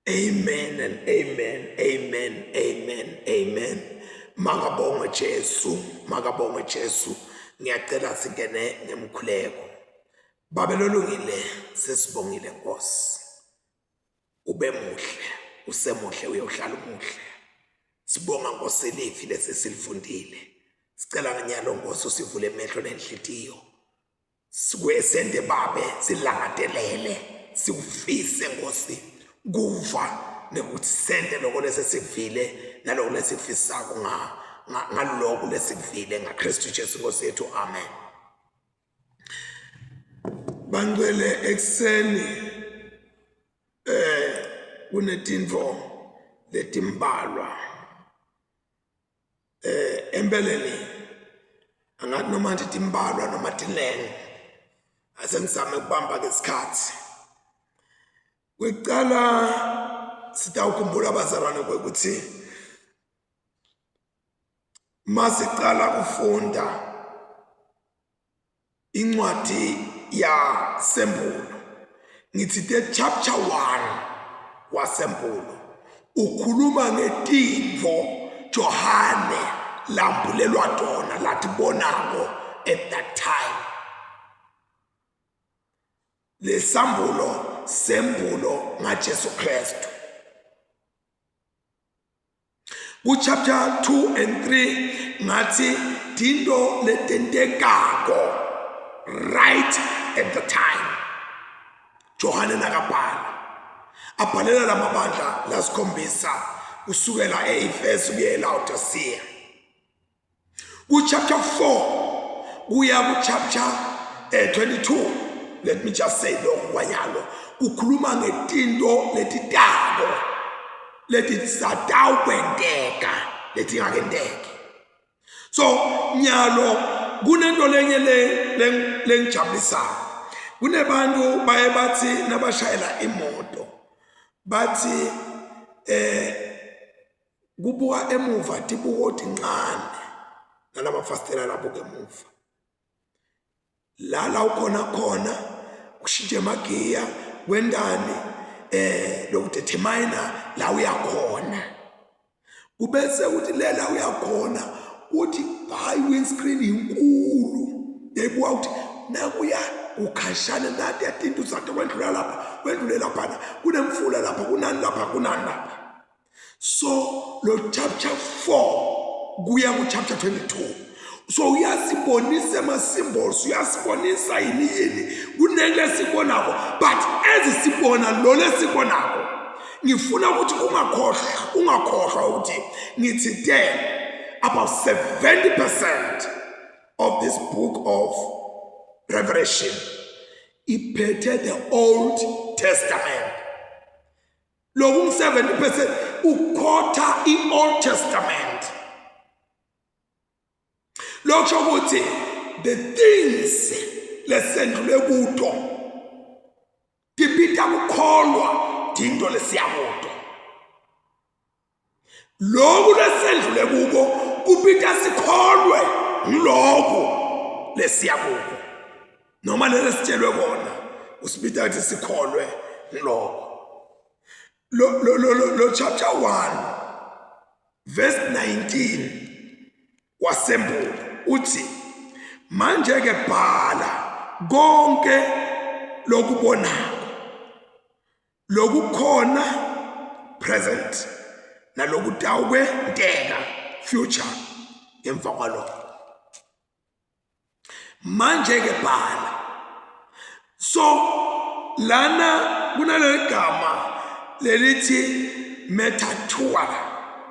Amen and amen, amen, amen, amen. Makabongwe Jesu, makabongwe Jesu. Ngiyacela singene ngemkhuleko. Babe lolungile, sesibongile Nkosi. Ube muhle, usemuhle uyohlala umuhle. Sibonga Nkosi livi lesesilifundile. Sicela nganyalo Nkosi usivule emehlo nenhlitiyo. Sikwesente babe silangatelele sikufise Nkosi kuva nekuthi sente lokho lesesivile naloko lesifisako ngaloko lesivile ngaKristu Jesu Nkosi yethu. Amen. Bangcwele ekuseni kunetintfo letimbalwa empeleni angathi noma nje timbalwa noma tinengi asengizame ukubamba ngesikhathi. Kwekucala sitawukhumbula bazalwane kwekuthi masicala kufunda incwadi yasembulo ngithi the chapter 1 wasembulo ukhuluma ngetintfo Johane lambulelwa tona latibonako at that time. Lesambulo sembulo ngaJesu Kristu. Ku-chapter 2 and 3 ngathi tinto letentekako right at the time Johane nakabhala abhalela lamabandla lasikhombisa kusukela e-Efesu kuye eLaodicea. Ku-chapter 4 kuya ku-chapter 22, let me just say lokho kwanyalo kukhuluma ngetinto letitako letisatawukwenteka letingakenteki. So nyalo kunento lenye lengijabulisayo. Kunebantu baye bathi nabashayela imoto bathi kubuka emuva tibuko tincane nalamafasitela labuka emuva la la ukhona khona kushintsha emagiya kwendani lokudetermine la uyakhona kubese uthi lela uyakhona uthi hayi windscreen inkulu yayibuka ukuthi nakuya ukhashane nati yatinto uzade kwendlula lapha kwendlule laphana kunemfula lapha kunani lapha kunani lapha. So lo chapter 4 kuya ku chapter 22, so uyasibonisa ama-symbols, uyasibonisa yini yini kunento lesibonako, but ezisibona lo lesibonako ngifuna ukuthi ungakhohlwa ukuthi ngithi then about 70% of this book of Revelation iphethe the Old Testament. Loku 70% ukhotha i-Old Testament. Lokho ukuthi the things lesendlule kuto tibita kukholwa tinto lesiyakuto. Lokhu lesendlule kuko kubita sikholwe ngilokhu lesiyakuko noma lele sitshelwe kona usibita ukuthi sikholwe ngilokho. Lo lo lo lo chapter 1 verse 19 wasembulo uthi manje ke bhala konke lokubonako lokukhona present nalokutawukwenteka future emva kwalokho. Manje ke bhala. So lana kunaleli gama lelithi metatua,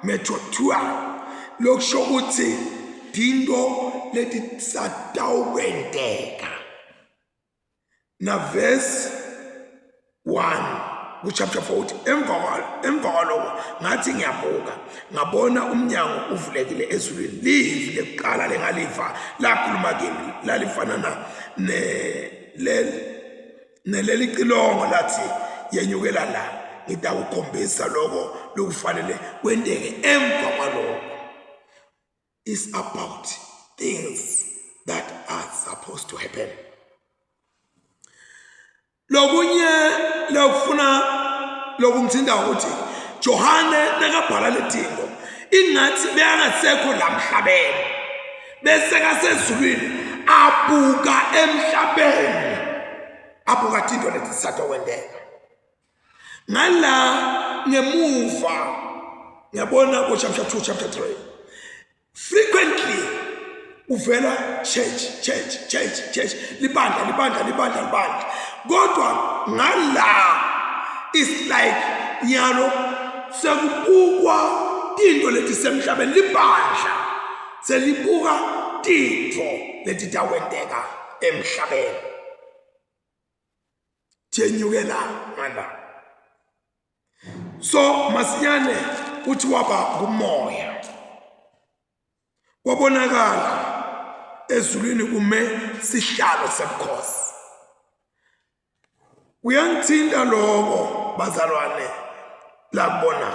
metatua lokusho ukuthi tinto letisatawukwenteka. Na verse 1 ku-chapter 40, emva kwaloko ngathi ngiyabuka ngabona umnyango uvulekile ezulwini, livi lekuqala lengaliva lakhuluma kimi lalifana na neleli cilongo lathi yenyukela la ngitakukhombisa lokho lokufanele kwenteke emva kwaloko. Is about things that are supposed to happen. Lokunye lokufuna Lokungithinta ukuthi Johane nakabhala letinto ingathi bekangasekho la mhlabeni bese kasezulwini abuka emhlabeni abuka tinto leti tisatokwenteka ngala ngemuva ngiyabona ko chapter 2 chapter 3 frequently uvela church church church church libandla libandla libandla libandla kodwa ngala is like nyalo sekubukwa tinto letisemhlabeni libandla selibuka tintfo letitawenteka emhlabeni Jenyukela ngala so masinyane uthi waba kumoya kwabonakala ezulwini kume sihlalo sebukhosi kuyangithinta lokho bazalwane lakubona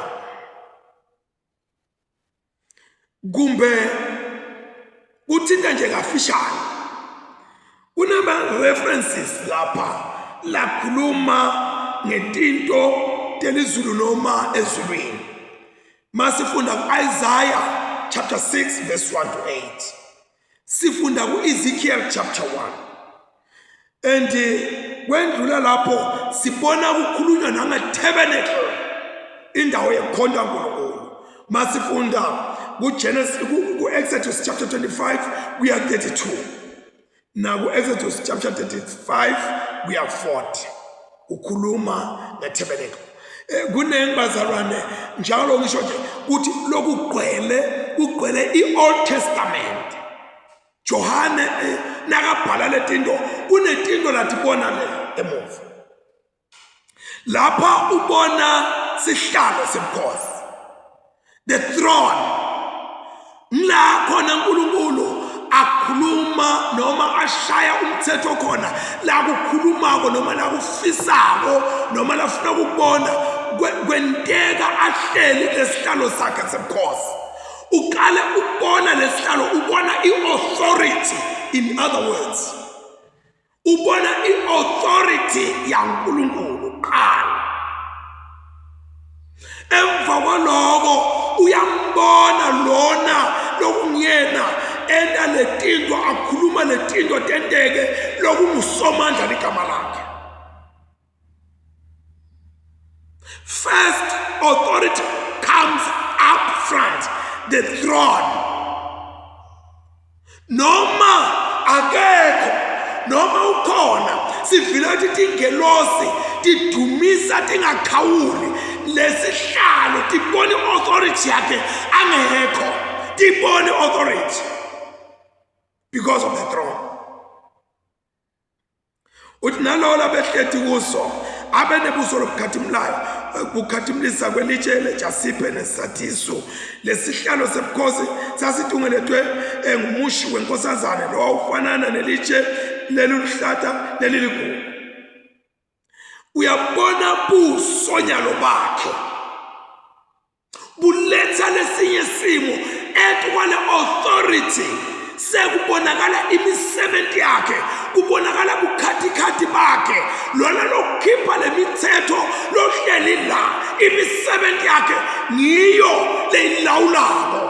kumbe kuthinta nje kafishane kunama references lapha lakhuluma ngetinto telizulu noma ezulwini masifunda ku-Isaiah chapter 6 verse 1 to 8 sifunda ku-Ezekiel chapter 1 and eh, kwendlula lapho sibona kukhulunywa nange-tabernacle indawo yekukhonta uNkulunkulu masifunda kuGenesis ku-Exodus chapter 25 kuya 32 naku-Exodus chapter 35 kuya 40 ukhuluma nge-tabernacle eh, kuningi bazalwane njalo ngisho nje ukuthi lokugcwele kugcwele i-Old Testament Johane eh, nakabhala letinto kunetinto latibona le emuva lapha ubona sihlalo sebukhosi the throne la khona uNkulunkulu akhuluma noma ashaya umthetho khona la kukhulumako noma la kufisako noma lafuna ukubona kwenteka ahleli lesihlalo sakhe sebukhosi uqale ukubona lesihlalo ubona i-authority in other words ubona i-authority yaNkulunkulu qala emva kwaloko uyambona lona lokunguyena enta letinto akhuluma letinto tenteke lokungusomandla ligama lakhe First authority comes up front, the throne. Noma akekho noma ukhona sivile ukuthi tingelosi tidumisa tingakhawuli lesihlalo tibona i-authority yakhe angekho tibona i-authority because of the throne uthi nalowo labehleti kuso abenebuso lobukhathimulayo kukhathimulisa kwelitshe lejasiphe nesathisu lesihlalo sebukhosi sasitungeletwe ngumushi wenkosazane lo wawufanana nelitshe leliluhlata leliligugu uyabona busonyalo bakhe buletha lesinye isimo ekwale authority sekubonakala imisebenzi yakhe kubonakala bukhathikhathi bakhe lona lokukhipha lemithetho lohleli la imisebenzi yakhe ngiyo leyilawulako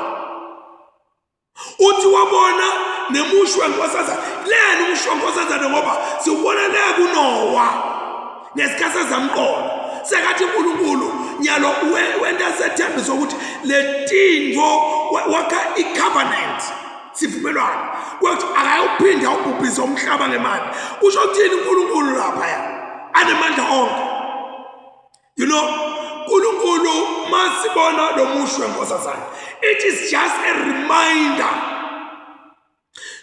uthi wabona nemusho wenkosazana leni umusho wenkosazana ngoba siwubona le kunowa ngesikhathi sezamqolo sekathi uNkulunkulu nyalo wenta sethembiso ukuthi letinto wakha icovenant sivumelwano ukuthi akayuphinde awubhubhise umhlaba ngemali kusho ukuthini uNkulunkulu lapha ya anemandla onke You know, uNkulunkulu masibona lo musho wenkosazana it is just a reminder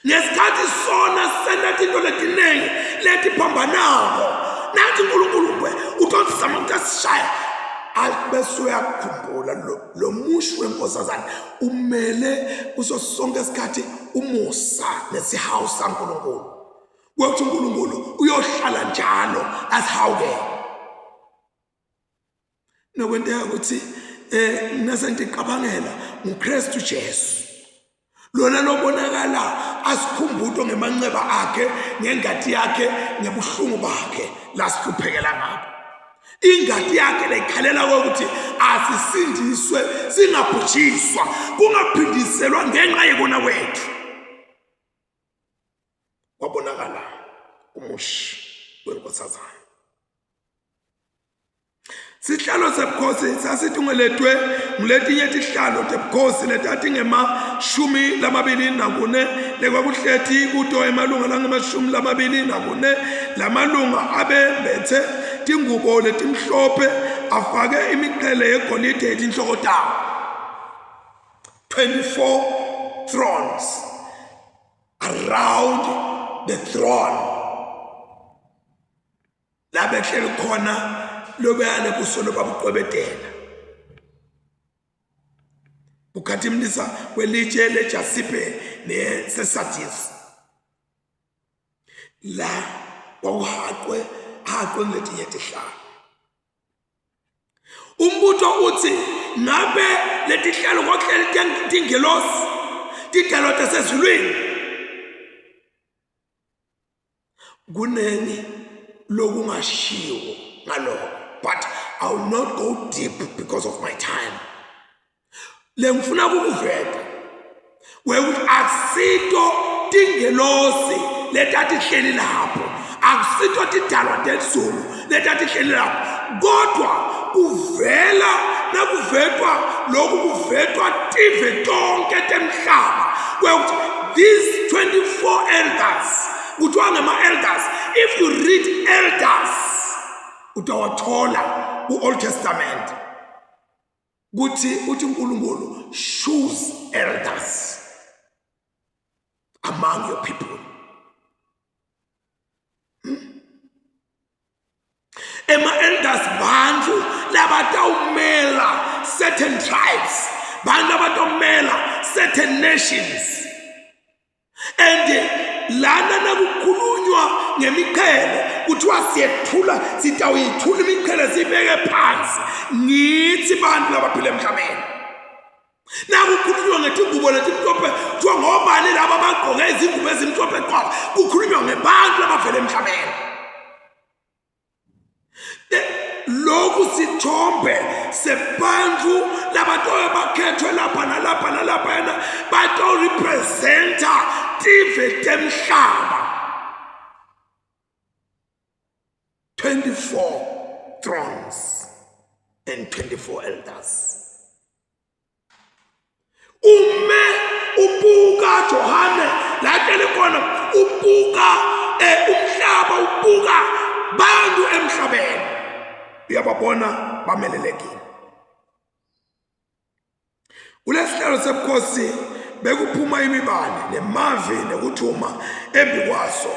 ngesikhathi sona senta tinto letiningi letiphambanako nathi uNkulunkulu kwe uthi sizama ukuthi asishaya bese uyakhumbula lo musho wenkosazana umele kuso sonke isikhathi umusa nesihawu saNkulunkulu Kwathi uNkulunkulu uyohlala njalo asihawukele. Nokwenteka ukuthi eh nase ngiqabangela nguKristu Jesu. Lona lobonakala asikhumbuto ngemanxeba akhe, ngengati yakhe, ngebuhlungu bakhe lasihluphekela ngabo. Ingati yakhe leyikhalela ukuthi asisindiswe singabhujiswa, kungaphindiselwa ngenxa yekona kwethu. Kwabonakala umushi wenkosazana. Sihlalo sebukhosi sasitungeletwe nguletinye tihlalo tebukhosi letatingemashumi 24 lekwakuhleti kuto emalunga langemashumi 24. Lamalunga abembethe tingubo letimhlophe afake imiqhele yegolide yetinhloko tawo. 24 thrones around the throne. La behleli khona lobeyane buso lobabucwebetela bukhathimlisa kwelitshe lejasipe nesesadisi la kwakuhaqwe haqwe ngetinye tihlalo. Umbuto uthi ngabe letihlalo kwakuhleli tingelosi tidalwa tasezulwini? Kunengi lokungashiwo ngaloko, but I will not go deep because of my time. Lengifuna ukukuveta wekuthi akusito tingelosi letatihleli lapho, akusito tidalwa telizulu letatihleli lapho, kodwa kuvela nakuvetwa lokhu kuvetwa tive tonke temhlaba kwekuthi these 24 elders kuthiwa ngama-elders. If you read elders utawathola ku-Old Testament kuthi uthi uNkulunkulu choose elders among your people. Ema-elders bantu labatawumela certain tribes, bantu labatawumela certain nations. And lana nakukhulunywa ngemiqhele kuthiwa siyethula, sitawuyithula imiqhele siyibeke phansi ngithi bantu labaphila emhlabeni. Nakukhulunywa ngetingubo letimhlophe kuthiwa ngobani laba abagqoke izingubo ezimhlophe qwaba, kukhulunywa ngebantu labavela emhlabeni. Lokhu sithombe sebantu labatoye bakhethwe lapha nalapha nalapha yena batorepresenta tive temhlaba. 24 thrones and 24 elders. Ume ubuka Johane la hleli khona, ubuka umhlaba, ubuka bantu emhlabeni, uyababona bamelelekile. Kulesihlalo sebukhosi bekuphuma imibane nemavi nekuthuma embi kwaso,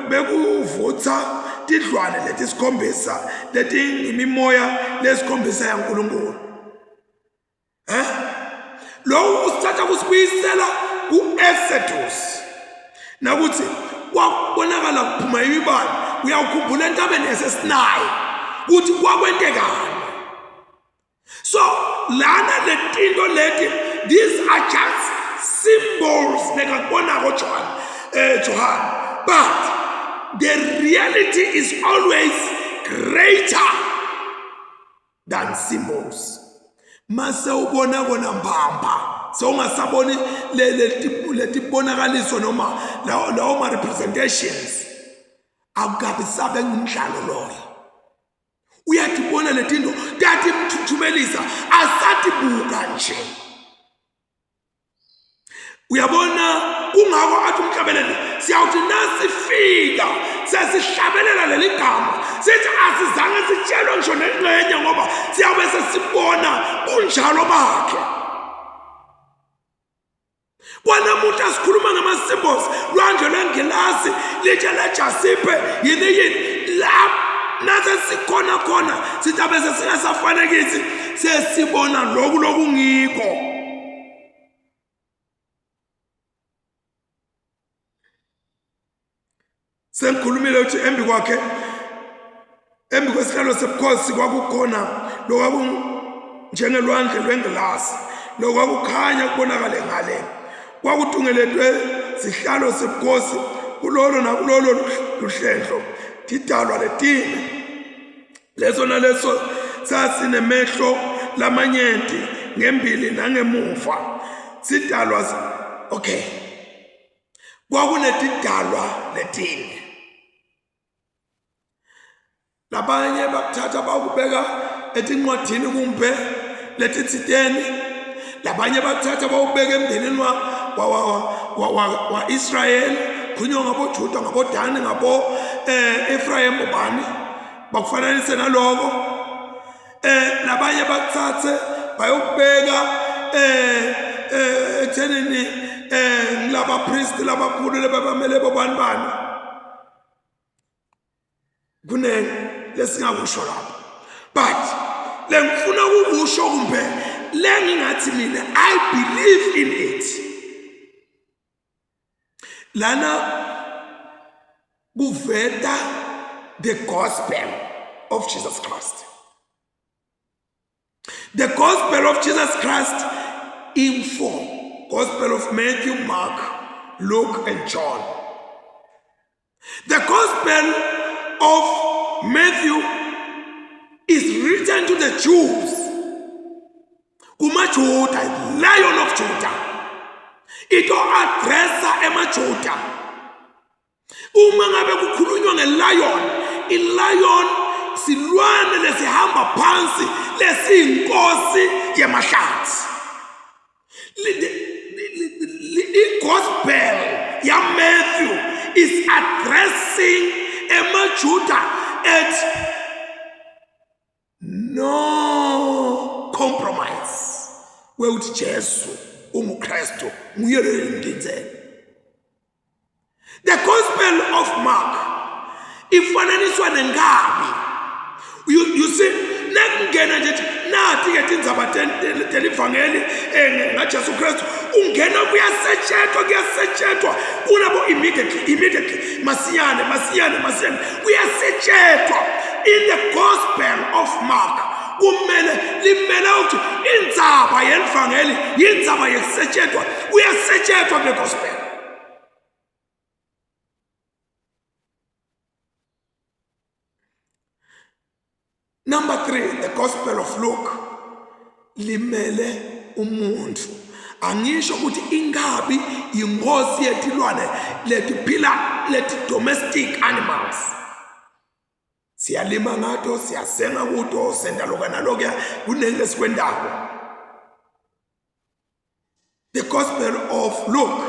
bekuvutsa tidlwane letisikhombisa letingimimoya lesikhombisa yaNkulunkulu. Lokhu kusithatha kusibuyisela ku-Exodus nakuthi kwakubonakala kuphuma imibane. Uyawukhumbula entabeni yaseSinayi ukuthi kwakwentekani. So lana letinto leti, these are just symbols lengakubonako John, Johan, but the reality is always greater than symbols. Mase ubona kona mbamba, sewungasaboni letibonakaliso noma lawo ma representations, akukabi sabe ngumdlalo loyo. Uyatibona letinto tatimthuthumelisa asatibuka nje. Uyabona, kungako athi umhlabeleli siyawuthi nasifika sesihlabelela leli gama sithi asizange sitshelwe ngisho nengxenye, ngoba siyawube sesibona bunjalo bakhe. Kwanamuhla sikhuluma ngama-symbols, lwandle lwengilasi, litshe lejasiphe, yini yini la nasesikhona khona sithabe sesingasafanekisi, sesibona lokhu lokungikho. Sengikhulumile ukuthi embi kwakhe, embi kwesihlalo sebukhosi kwakukhona lokwakunjengelwandle lwengilasi lokwakukhanya kubonakale ngale. Kwakutungeletwe sihlalo sebukhosi kulolo nakulolo luhlendlo tidalwa letine. Leso naleso sasinemehlo lamanyenti ngembili nangemuva. Sidalwa okay. Kwakunetidalwa letine. Labanye bakuthatha bakubeka etincwadini kumbe letitsiteni. Labanye bakuthatha bawubeka emndenini wa wa wa wa wa Israel, khulunywa ngaboJuda, ngaboDani, ngabo eh Ephraim bani. Bakufananise naloko. Eh labanye bakuthathe bayokubeka eh eh ekuthenini eh ngilaba priest labakhulu lebabamele bobani bani. Kunene lesingakusho lapho but lengifuna ukukusho kumbe lengingathi mina I believe in it lana kuveta the gospel of Jesus Christ. The gospel of Jesus Christ in form. Gospel of Matthew, Mark, Luke, and John. The gospel of Matthew is written to the Jews. KumaJuda, Lion of Judah. Ito addressa emaJuda. Uma ngabe kukhulunywa ngelion, ilion silwane lesihamba phansi lesiyinkosi yemahlathi. I-gospel yaMatthew is addressing emaJuda at no compromise wekuthi Jesu unguKristu nguye lo ngimlindzele. The gospel of Mark ifananiswa nenkabi. You see nakungena nje nathi ke tindzaba telivangeli eh, ngaJesu Kristu ungena kuyasetshentwa kuyasetshentwa kunabo immediately immediately masinyane masinyane masinyane kuyasetshentwa in the gospel of Mark kumele limele ukuthi indzaba yelivangeli yindzaba yekusetshentwa kuyasetshentwa kule gospel. Number 3, the Gospel of Luke limele umuntu. Angisho ukuthi inkabi inkosi yetilwane letiphila leti domestic animals. Siyalima ngato, siyasenga kuto, senta lokho nalokuya, kuningi esikwentako. The Gospel of Luke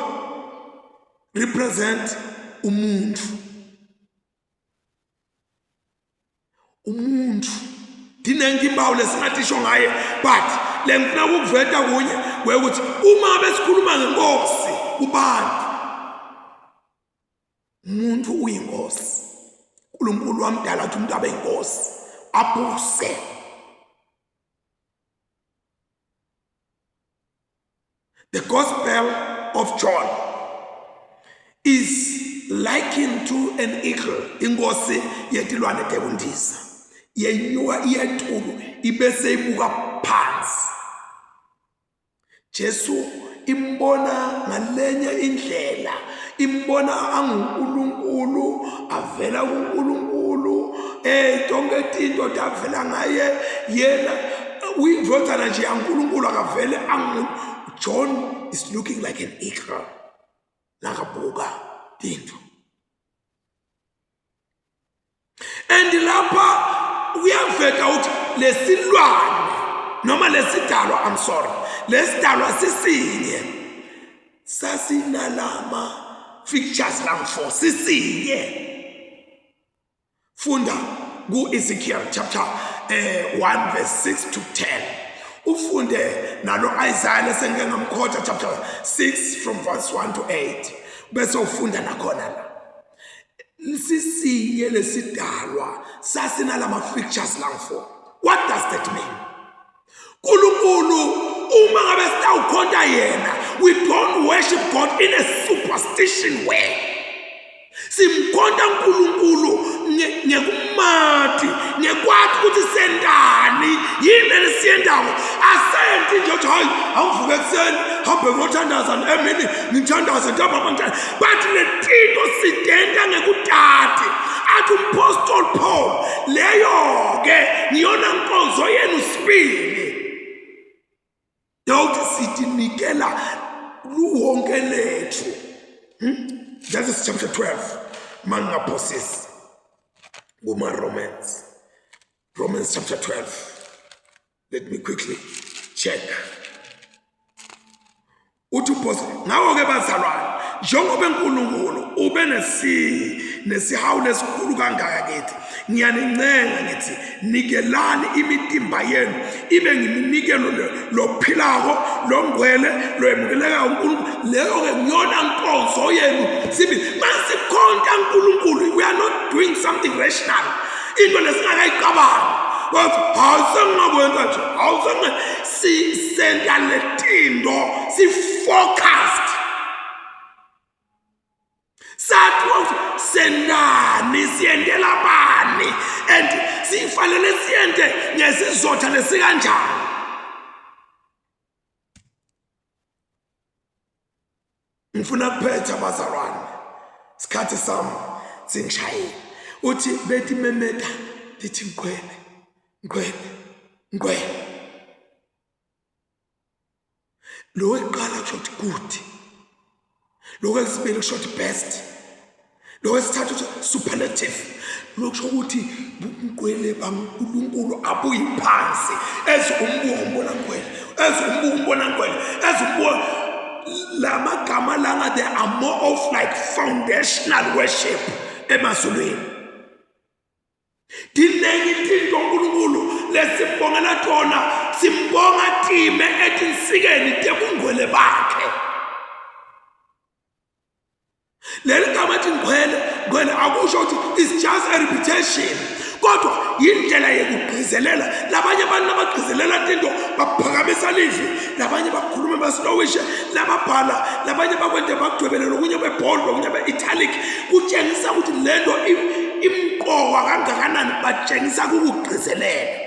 represent umuntu. Umuntu dinengi impawu lesingatisho ngaye but lengifuna ukuveta kunye kwekuthi uma besikhuluma ngenkosi kubantu umuntu uyinkosi. uNkulunkulu wamdala ukuthi umuntu abe inkosi abuse. The Gospel of John is likened to an eagle, inkosi yetilwane tekundiza. Yenyuka iyetulu ibese ibuka phansi. Jesu imbona ngalenye indlela, imbona anguNkulunkulu, avela kuNkulunkulu, eh tonke tinto tavela ngaye yena uyindvodzana nje yaNkulunkulu akavele angu John is looking like an eagle nakabuka tinto. And lapha kuyaveta ukuthi lesilwane noma lesidalwa, I'm sorry, lesidalwa sisinye sasinalama features lang-4 sisinye. Funda ku-Ezekiel chapter 1 verse 6 to 10. Ufunde nalo Isaiah lesengike ngamkhotha chapter 6 from verse 1 to 8. Bese ufunda nakhona la. Sisinye lesidalwa sasinalama features lang-4. What does that mean? Nkulunkulu uma ngabe sitawukhonta yena, we don't worship God in a superstition way. Simkhonta uNkulunkulu Ngekumati, ngekwati ukuthi sendani, yini lesiyendako. Asenti nje ukuthi hayi, angivuke ekuseni hambe ngiyothandaza emini, ngithandaze ntambama ngithandaze, but letinto sitenta ngekutati. Athi umpostoli Paul, leyo-ke ngiyona nkonzo yenu sibili, yokuthi sitinikela luwonke lethu. That is chapter 12, mangingaphosisi, kuma-Romans, Romans chapter 12. Let me quickly check. Uthi uPaul, ngakho-ke bazalwane, njengoba uNkulunkulu ube nesi nesihawu lesikhulu kangaka kithi, ngiyanincenga ngithi nikelani imitimba yenu ibe ngiminikelo lophilako, longcwele, loyemukelekayo uNkulunkulu. Leyo-ke ngiyona nkonzo yenu sibili. Masikhonta uNkulunkulu, we are not doing something rational, into lesingakayicabangi wathi hayi, sengingakwenza nje, hawu, senginga sisenta letinto si-focused, sathi ukuthi sendani, siyentela bani, and sifanele siyente ngesizotha lesikanjani. Ngifuna kuphetha bazalwane, isikhathi sami singishayile. Uthi bethi memeta lithi ngiqwele, ngiqwele, ngiqwele. Lo weqala kusho ukuthi good, lo wesibili kusho ukuthi best, lo wesithathu kusho superlative. Lokusho ukuthi bungcwele baNkulunkulu abuyiphansi. Eze umbuka umbona ngcwele, eze umbuka umbona ngcwele, eze umbuka. Lamagama langa, they are more of like foundational worship emazulwini. Tinengi tinto uNkulunkulu lesimbongela tona, simbonga time etinsikeni tebungcwele bakhe. Leli gama ethi ngcwele, ngcwele akusho ukuthi it's just a reputation, kodwa yindlela yekugcizelela. Labanye abantu abagcizelela tinto baphakamisa livi, labanye bakhulume baslowishe, lababhala, labanye bakwente bakudwebele lokunye bebold, lokunye be-italic, kutshengisa ukuthi lento imqoka kangakanani, batshengisa kukugcizelela.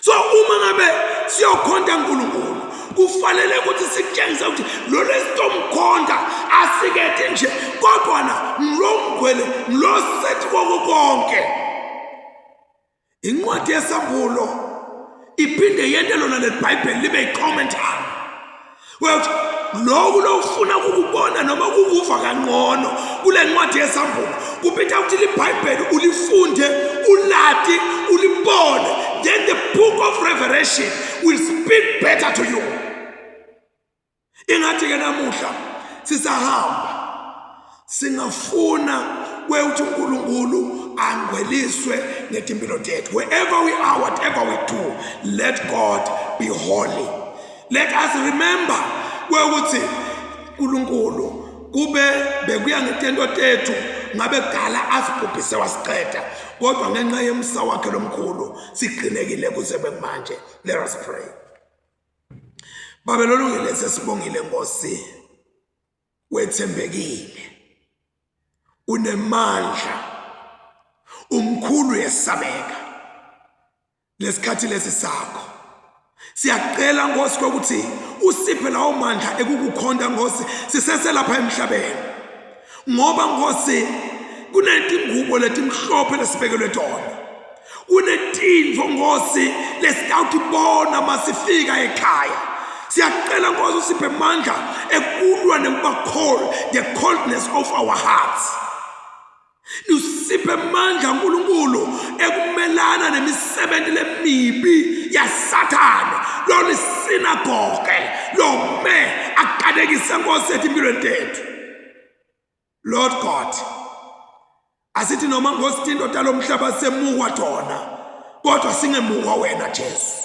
So uma ngabe siyokhonta uNkulunkulu, kufanele ukuthi sikutshengise ukuthi lo lesitomkhonta asikethe nje, kodwa na ngilo ngcwele, ngilo sethi koko konke. Incwadi yesambulo iphinde yente lona lelibhayibheli libe yi-commentary. Uyakuthi lokhu lokufuna kukubona noma kukuva kangcono kule ncwadi yesambulo, kuphinda ukuthi libhayibheli ulifunde, ulati, ulibone, then the book of Revelation will speak better to you. Ingathi-ke namuhla sisahamba, singafuna kwewuthi uNkulunkulu angcweliswe ngetimpilo tethu. Wherever we are, whatever we do, let God be holy. Let us remember kwewuthi uNkulunkulu kube bekuya ngetento tethu, ngabe kudala asibhubhise wasiqeda, kodwa ngenxa yemsa wakhe lomkhulu sigcinekile kuze bekumanje. Let us pray. Babe lolungile, sesibongile Nkosi, wethembekile, unemandla, umkhulu, yesabeka. Lesikhathi lesi sakho, siyacela Nkosi ukuthi usiphe lawo mandla ekukukhonta Nkosi siseselapha emhlabeni, ngoba Nkosi kunetingubo letimhlophe lesibekelwe tona, kunetintfo Nkosi lesitawutibona masifika ekhaya. Siyacela Nkosi usiphe amandla ekulwa nekuba cold, the coldness of our hearts. Usiphe amandla uNkulunkulu ekumelana nemisebenzi lemibi yaSathane, lona sinagoge lome akadekise Nkosi ethu empilweni tethu. Lord God, asithi noma Nkosi tinto talomhlaba semukwa tona, kodwa singemukwa wena Jesu.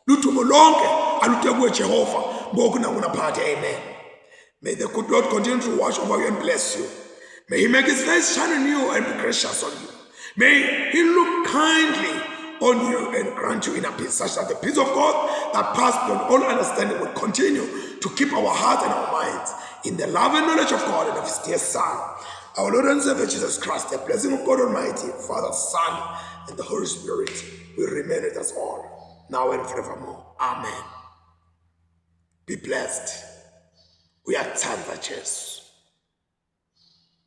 Ludumo lonke alute kuwe Jehova, ngoku nakunaphakade. Amen. May the good Lord continue to watch over you and bless you. May he make his face shine on you and be gracious on you. May he look kindly on you and grant you inner peace, such that the peace of God that passes beyond all understanding will continue to keep our hearts and our minds in the love and knowledge of God and of his dear Son. Our Lord and Savior Jesus Christ, the blessing of God Almighty, Father, Son, and the Holy Spirit will remain with us all, now and forevermore. Amen. Be blessed. Uyakuthanda Jesu.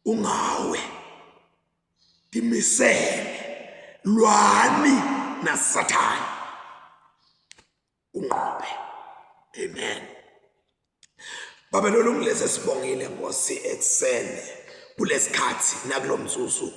Ungawe. Timisele. Lwani naSathane. Unqobe. Amen. Baba lolungilese sibongile Nkosi ekuseni kulesikhathi nakulomzuzu.